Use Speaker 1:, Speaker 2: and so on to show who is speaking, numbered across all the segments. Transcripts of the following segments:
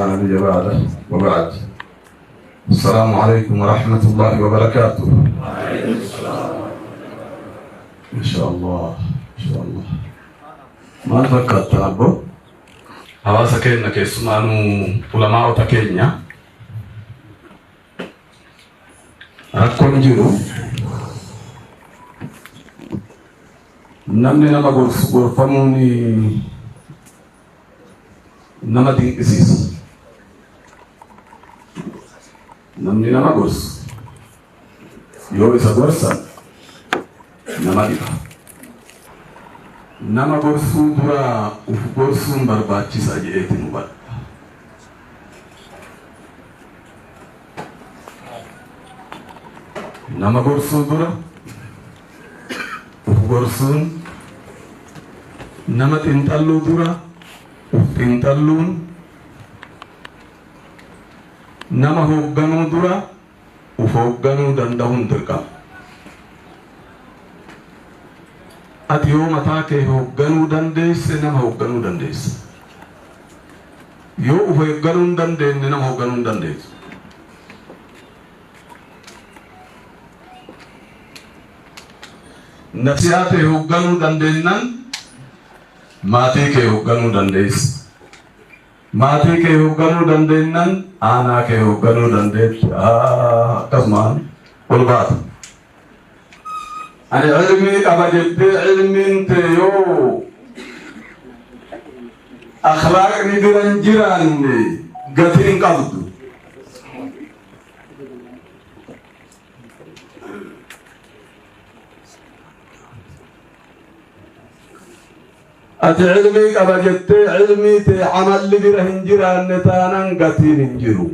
Speaker 1: لا نبي بعده وبعد. السلام عليكم ورحمة الله وبركاته. ما شاء الله ما شاء الله. Maal fakkaata abbo? Hawaasa keenya keessumaanuu ulamaa'ota keenya rakkoon jiru namni nama gorsu gorfamuun nama dinqisiisa. Namni nama gorsu yoo isa gorsan nama dhiba. Nama gorsuu dura uf gorsuun barbaachisa jedheetiin hubadha. Nama gorsuu dura uf gorsuun, nama xinxalluu dura uf xinxalluun, nama hoogganuu dura uf hoogganuu danda'uun dirqama. Ati yoo mataa kee hoogganuu dandeesse nama hoogganuu dandeessa. Yoo uf hoogganuu hin dandeenye nama hoogganuu hin dandeessu. Nafsiyaa tee hoogganuu dandeennan maatii kee hoogganuu dandeessa. Maatii kee hoogganuu dandeennan aanaa kee hoogganuu dandeetti. Akkasumaan ol baata. Ani ilmii qaba jettee ilmiin tee yoo akhlaaqni bira hin jiraanne gatii hin qabdu. Ati ilmii qaba jettee ilmii tee amalli bira hin jiraanne taanan gatiin hin jiru.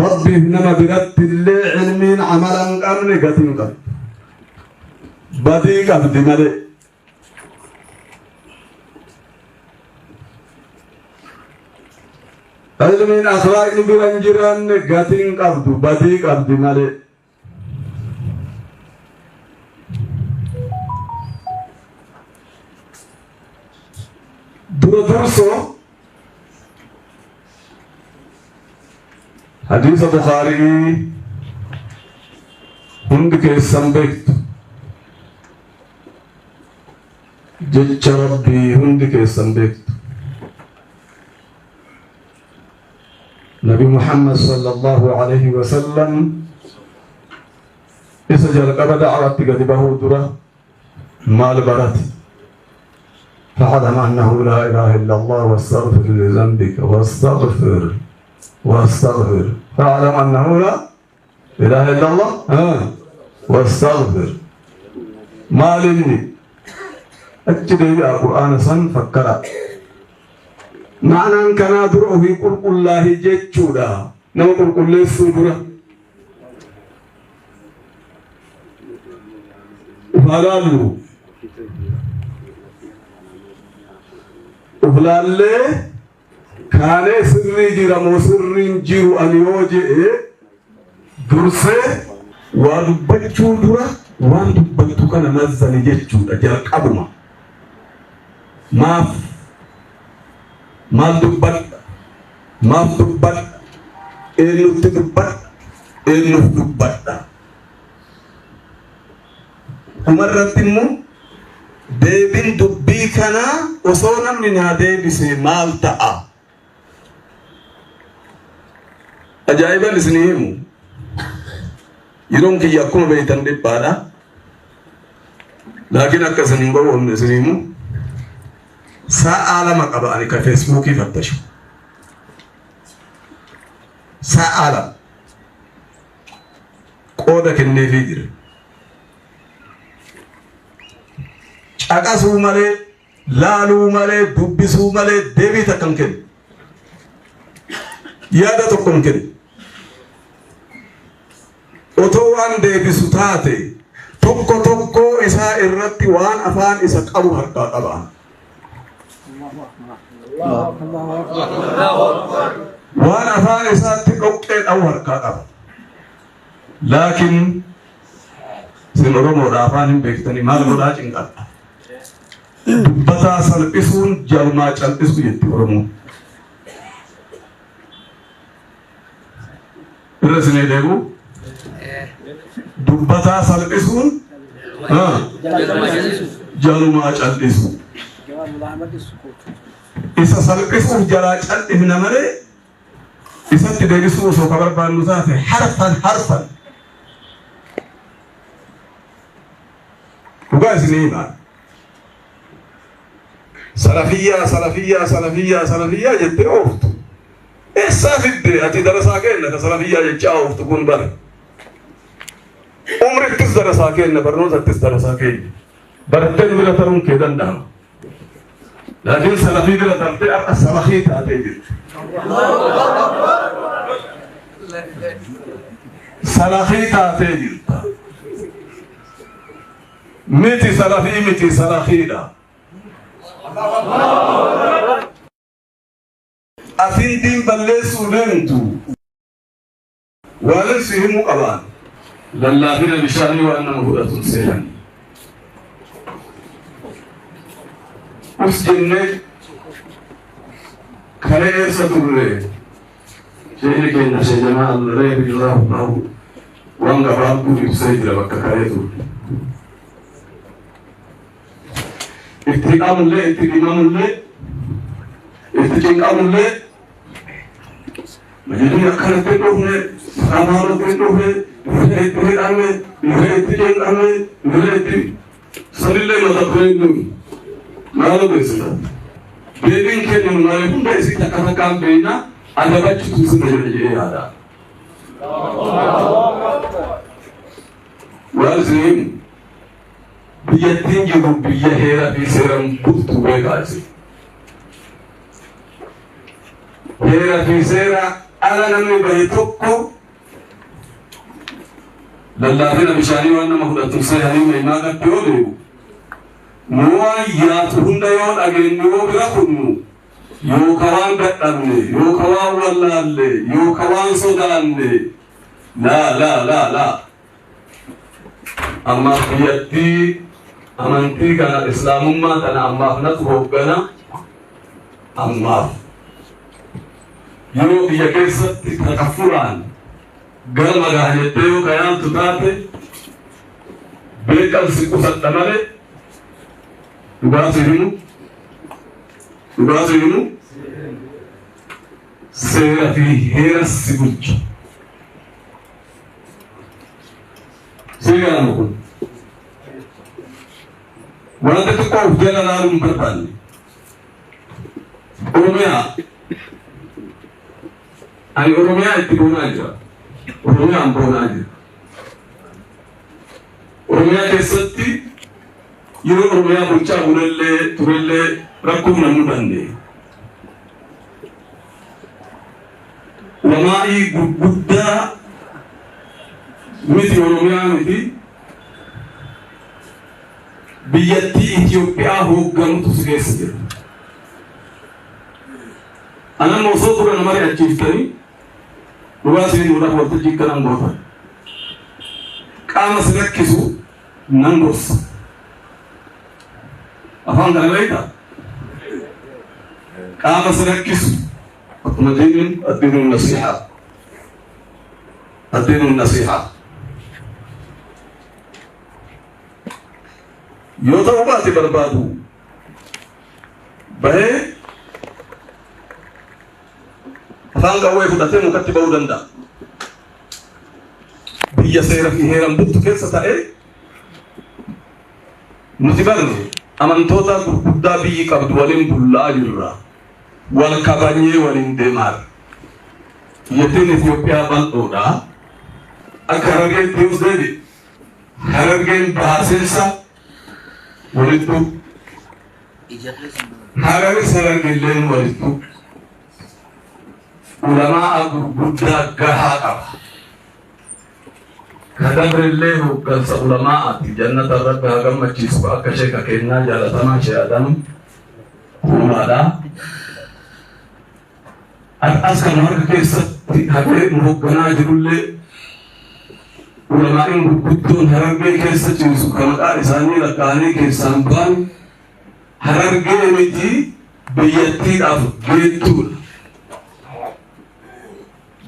Speaker 1: Rabbiif nama biratti illee ilmiin amala hin qabne gatii hin qabdu. Badii qabdi malee. Ilmiin akhlaaqni bira hin jiraanne gatii hin qabdu, badii qabdi malee. Dura dursoo hadiisa Bukaarii hundi keessan beektu. Jecha Rabbii hundi keessan beektu. Nabi Muhammad sallallahu alaihi wasallam isa jalqaba da'awatti gadi bahuu dura maal barate? فاعلم أنه لا إله إلا الله واستغفر لذنبك واستغفر واستغفر. فاعلم أنه لا إله إلا الله ها واستغفر. Maal inni achi deebi'a Qur'aana san fakkara. Ma'anaan kanaa dura ofii qulqullaahi jechuudha. Nama qulqulleessuu dura. Uf haa laallu. Uf laallee kaanee sirrii jira moo sirriin jiru ani yoo je'e dursee waa dubbachuu dura waan dubbattu kana mazzani jechuudha jalqabuma. Maaf maal dubbadha? Maaf dubbadha? Eenyutti dubbadha? Eenyuuf dubbadha? Dhumarratti immoo deebiin dubbii kanaa osoo namni naa deebisee maal ta'a? Ajaa'iban isinii himu. Yeroon kiyya akkuma beektan dhiphaadha. Laakiin akka isin hin gowwoomne isinii himu. Sa'aa 2 qaba ani ka Feesbuukii fattashu. Sa'aa 2 qooda kenneefii jira. Caqasuu malee, laaluu malee, dubbisuu malee deebii takka hin kennu. Yaada tokko hin kennu. Otoo waan deebisu taate tokko tokkoo isaa irratti waan afaan isa qabu harkaa qaba. Waan afaan isaatti dhoqqee dhawu harkaa qaba. Laakiin isin Oromoodha afaan hin beektanii maal godhaa cinqadha. Dubbataa salphisuun jalmaa cal'isu jetti Oromoon. Irra isinii deebi'u. Dubbataa salphisuun jalumaa cal'isu. Isa salphisuuf jalaa cal'ifna malee isatti deebisuu osoo ka barbaannu taate harfan harfan. Dhugaa isinii himaa. Salafiyyaa salafiyyaa salafiyyaa salafiyyaa jettee ooftu. Eessaa fidde ati darasaa kenna ka salafiyyaa jechaa ooftu kun bara. Umrittis darasaa kenna barnootattis darasaa kenna. Bartee nu bira taruun kee danda'ama. Laakiin salafii bira tartee har'a salafii taatee jirti. Salafii taatee jirta. Miti salafii miti salafiidha. Atiin diin balleessuu deemtu waanin si himuu qabaan. Lallaafina bishaanii waan nama fudhatu hin seehan. Us jennee kalee eessa turre sheekni keenya Sheekh Jamaal reefu jazaahullahu waan gabaabduu ibsee jira bakka kalee turre. Itti hidhamullee itti dhimamullee itti cinqamullee majidni akkanatti hin dhufne amaanutti hin dhufne dhufee itti hidhamne dhufee itti cinqamne dhufee itti sanillee mata dureen nuyi maal odeessita deebiin keenya malee hunda isii takka takkaan beekna adabachuutu isin jira jedhee yaada. Waan isin himu biyyattiin jiru biyya heeraa fi seeraan bultu beekaa isin. Heera fi seera ala namni bahe tokko lallaafina bishaanii waan nama fudhatu seehanii maimaakatti yoo deemu nu waan yaatu hunda yoo dhageenyu yoo bira kunnu yooka waan dadhabne yooka waan wallaalle yooka waan sodaanne laa laa laa laa ammaaf biyyattii amantii kana islaamummaa kana ammaaf natu hooggana ammaaf yoo biyya keessatti takaffuraan galma gaha jettee yoo kayaamtu taate beekan si qusadha malee dhugaa si himu dhugaa si himu seera fi heera si bulcha. Seeraan kun wanta xiqqoo of jala laaluu hin barbaanne. Oromiyaa ani Oromiyaa itti boonaa jira. Oromiyaan boonaa jira. Oromiyaa keessatti yeroo Oromiyaa bulchaa bulellee turellee rakkoon na mudanne. Ulamaa'ii gurguddaa miti Oromiyaa miti biyyattii Itoophiyaa hoogganutu si keessa jira. Anamma osoo dura nama ri'achiiftanii dhugaa seenuudhaaf waltajjii kanan gootan. Qaama si rakkisu nan gorsa. Afaan kana beektaa? Qaama si rakkisu akkuma diiniin addiinuun nasiihaa. Addiinuun nasiihaa. Yoo ta'uu baate barbaadu bahee afaan qawwee fudhatee mukatti ba'uu danda'a. Biyya seera fi heeran bultu keessa ta'ee nuti bar amantoota gurguddaa biyyi qabdu waliin bullaa jirra. Wal kabanyee waliin deemaa. Biyyattiin Itoophiyaa bal'oodha. Akka Harargeetti yoo deebi Harargeen baaseensa walittu Hararis Harargeelleen walittu ulamaa gurguddaa gahaa qaba. Ka dabrillee hooggansa ulamaa'aati jannata rabbi haa gammachiisu akka sheeka keenyaa jaalatamaa shee Adam Kuulaadha. Har'as kan harka keessatti hafee nu hoogganaa jirullee ulamaa'in gurguddoon Harargee keessa ciisu kan maqaa isaanii lakkaa'anii keessaan ba'an Harargee miti biyyattiidhaaf geettuudha.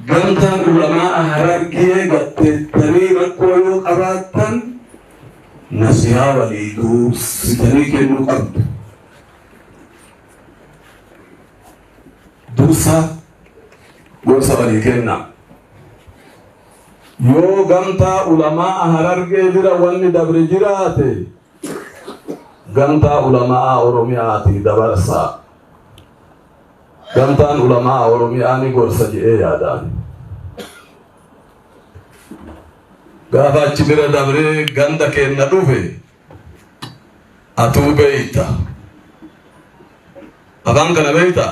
Speaker 1: Gamtaan ulamaa Harargee gatteettanii rakkoo yoo qabaattan nasihaa walii dursitanii kennuu qabdu. Dursa gorsa walii kennaa. Yoo gamtaa ulamaa Harargee bira wanni dabre jiraate gamtaa ulamaa Oromiyaatii dabarsaa. Gamtaan ulamaa Oromiyaa ni gorsa jedhee yaadaan. Gaafa achi bira dabree ganda keenna dhufe atuu beeyta. Afaan kana beeyta?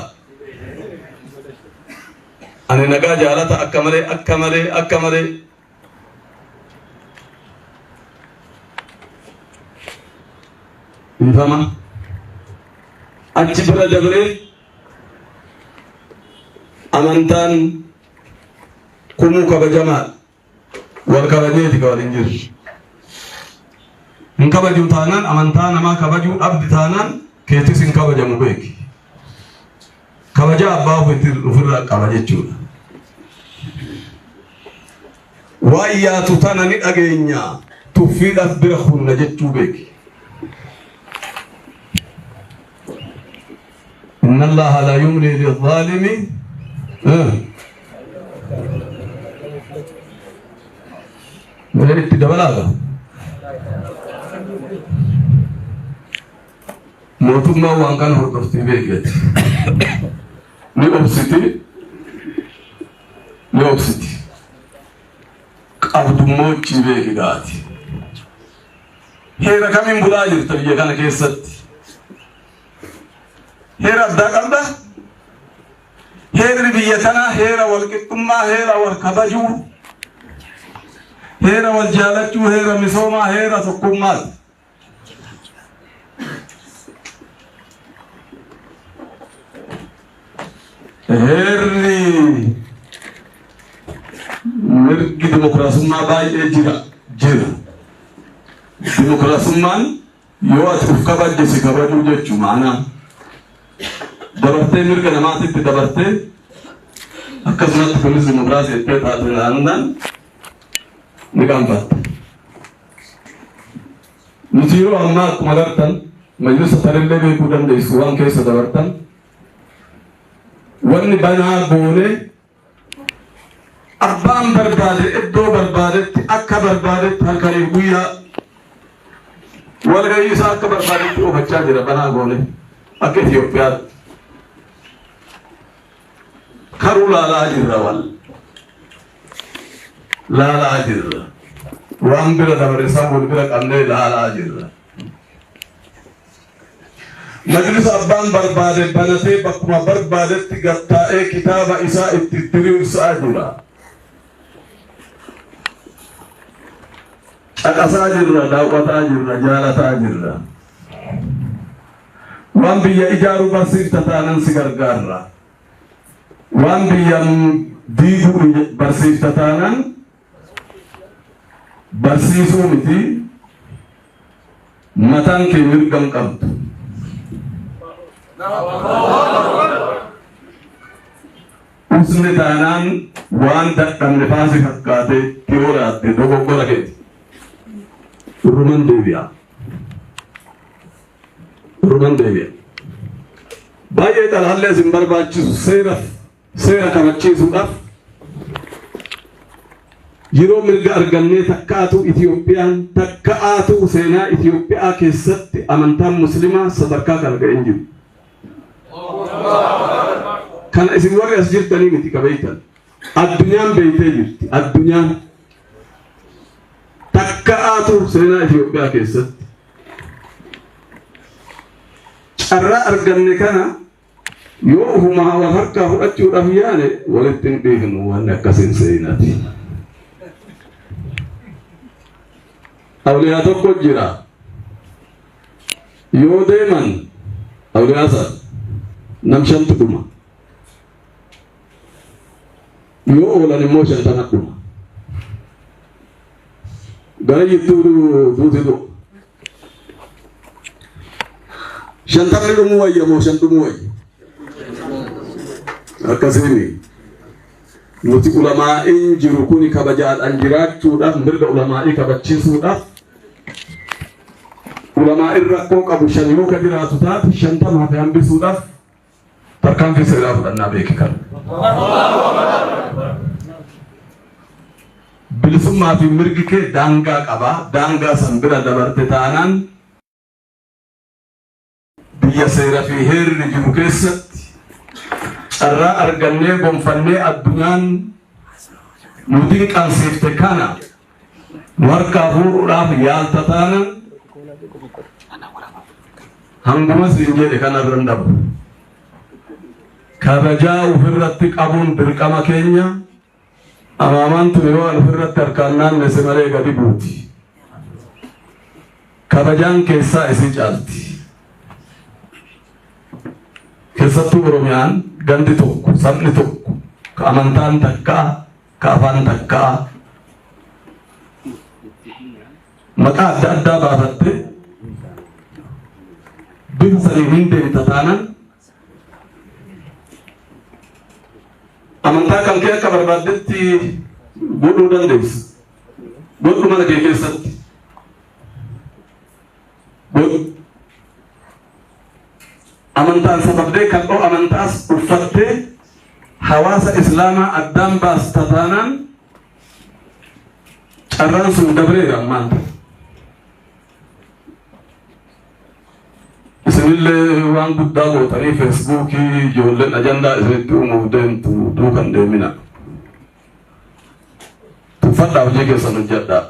Speaker 1: Ani nagaa jaalata akka malee akka malee akka malee. Dhiifama. Achi bira dabree amantaan kumuu kabajamaadha. Wal kabajeeti ka waliin jiru. Hin kabaju taanaan amantaa namaa kabajuu dhabdi taanaan keetis hin kabajamu beeki. Kabaja abbaa ofirraa qaba jechuudha. Waan yaatu tana ni dhageenya tuffiidhaaf bira hunna jechuu beeki. Inna Allaha la yumli lizaalimi Mee itti dabalaadha. Mootummaan waan kana hordoftee beeketi. Ni obsiti. Ni obsiti. Qabdummoo ichii beeki gaati. Heera kamiin bulaa jirta biyya kana keessatti? Heera addaa qabda? Heerri biyya kanaa heera wal qixxummaa, heera wal kabajuu, heera wal jaalachuu, heera misoomaa, heera tokkummaati. Heerri mirgi dimokiraasummaa baay'ee jira jira. Dimokiraasummaan yoo ati uf kabajje si kabajuu jechuu ma'anaa. Dabartee mirga namaatitti dabartee akkasumatti kunis dimokiraasii jettee taate naannaan ni qaanfatta. Nuti yeroo ammaa akkuma agartan majlisa tarillee beekuu dandeessu waan keessa dabartan wanni banaa goone abbaan barbaade iddoo barbaadetti akka barbaadetti halkaniif guyyaa walgahii isaa akka barbaadetti oofachaa jira banaa goone akka Itoophiyaatti. Karuu laalaa jirra wal laalaa jirra. Waan bira dabre san wal bira qabnee laalaa jirra. Majlisa abbaan barbaade banatee bakkuma barbaadetti gattaa'ee kitaaba isaa itti diriirsaa jira. Caqasaa jirra, daawwataa jirra, jaalataa jirra. Waan biyya ijaaruu barsiifta taanan si gargaarra. Waan biyya diiguu barsiifta taanan barsiisuu miti mataan kee mirga hin qabdu. Usni taanaan waan dadhabne faasi fakkaate tiyooraatti dogoggora keeti. Irruman deebi'a. Irruman deebi'a. Baay'ee xalaallee isin barbaachisu seera seera kabachiisuudhaaf yeroo mirga argannee takkaatu Itiyoophiyaan takka'aatu seenaa Itiyoophiyaa keessatti amantaan muslimaa sadarkaa kana ga'e hin jiru. Kana isin warri as jirtanii miti ka beektan. Addunyaan beektee jirti. Addunyaan takka'aatu seenaa Itiyoophiyaa keessatti. Carraa arganne kana yoo ofumaa wal harkaa fudhachuudhaaf yaane walitti hin dhiifnu wanni akkasiin seenati. Awliyaa tokko jira. Yoo deeman awliyaa sana nam shantu dhuma. Yoo oolan immoo 50 dhuma. Gara jidduu duuti du'a. Shantamni dhumuu wayya moo shan dhumuu wayya? Akkasiini. Nuti ulamaa'iin jiru kuni kabajaadhaan jiraachuudhaaf, mirga ulamaa'ii kabachiisuudhaaf, ulamaa'iin rakkoo qabu shan yoo ka jiraatu taate, 50 hafe hambisuudhaaf tarkaanfii seeraa fudhannaa, beeki kana. Bilisummaa fi mirgi kee daangaa qaba. Daangaa san bira dabarte taanaan, biyya seera fi heerri jiru keessatti carraa argannee gonfannee addunyaan nu dinqansiifte kana nu harkaa fuudhuudhaaf yaalta taanaan, hanguma siin jedhe kanarra hin dhabu. Kabajaa ofirratti qabuun dirqama keenya. Amaamaan tun yoo an ofirratti harkaan naannesse malee gadi buuti. Kabajaan keessaa isii caalti. Keessattuu Oromiyaan gandi tokko, sabni tokko, ka amantaan takkaa, ka afaan takkaa, maqaa adda addaa baafatte bifa saniin hin deemta taanan, amantaa kan kee akka barbaaddetti godhuu dandeessa. Godhu mana kee keessatti. Godhu. Amantaan sababdee kan dhoo amantaas uffattee hawaasa islaamaa addaan baasta taanaan, carraan sun dabreera ammaan. Isinillee waan guddaa gootanii Feesbuukii ijoolleen ajandaa isinitti uumuuf deemtu duukan deemina. Tuffadhaa, hojii keessan hojjedhaa.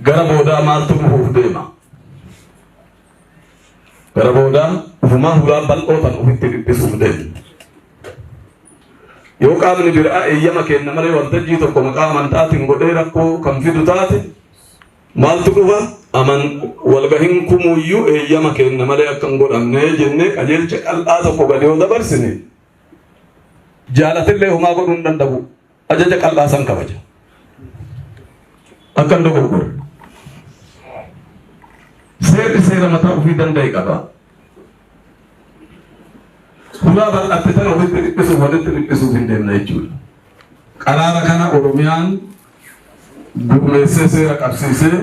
Speaker 1: Gara boodaa maaltu dhufuuf deema? Gara boodaa ufumaa hulaa bal'oo tan ofitti dhiphisuuf deemu. Yoo qaamni biraa eeyyama kenna malee waltajjii tokko maqaa amantaatiin godhee rakkoo kan fidu taate, maaltu dhufa? Aman walgahiin kumuyyuu eeyyama kenna malee akka hin godhamne jennee qajeelcha qal'aa tokko gadi yoo dabarsine, jaalatillee homaa godhuu hin danda'u. Ajaja qal'aa san kabaja. Akka hin dogoggorre. Seerri seera mataa ofii danda'e qaba. Hulaa bal'atte tana ofitti dhiphisuuf, walitti dhiphisuuf hin deemna jechuudha. Qaraara kana Oromiyaan gurmeessee seera qabsiisee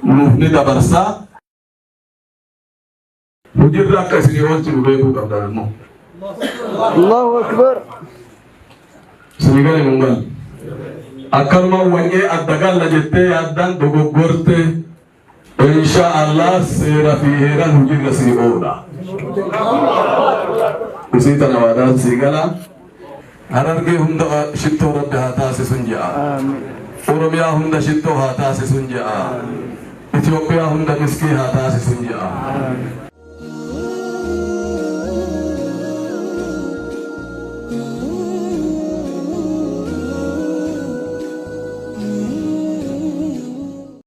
Speaker 1: nuuf ni dabarsaa. Hojiirra akka isinii oolchinu beekuu qabdan ammoo.
Speaker 2: Allahu Akbar.
Speaker 1: Isinii gale mun galle. Akkanuma wanyee adda galla jettee yaaddaan dogoggorte. Insha Allah seera fi heeraan hojiirra sii oola. Isii tana waadaan sii gala. Harargee hunda shittoo Rabbi haa taasisun je'a.
Speaker 2: Amiin.
Speaker 1: Oromiyaa hunda shittoo haa taasisun je'a. Itoophiyaa hunda miskii haa taasisun je'a.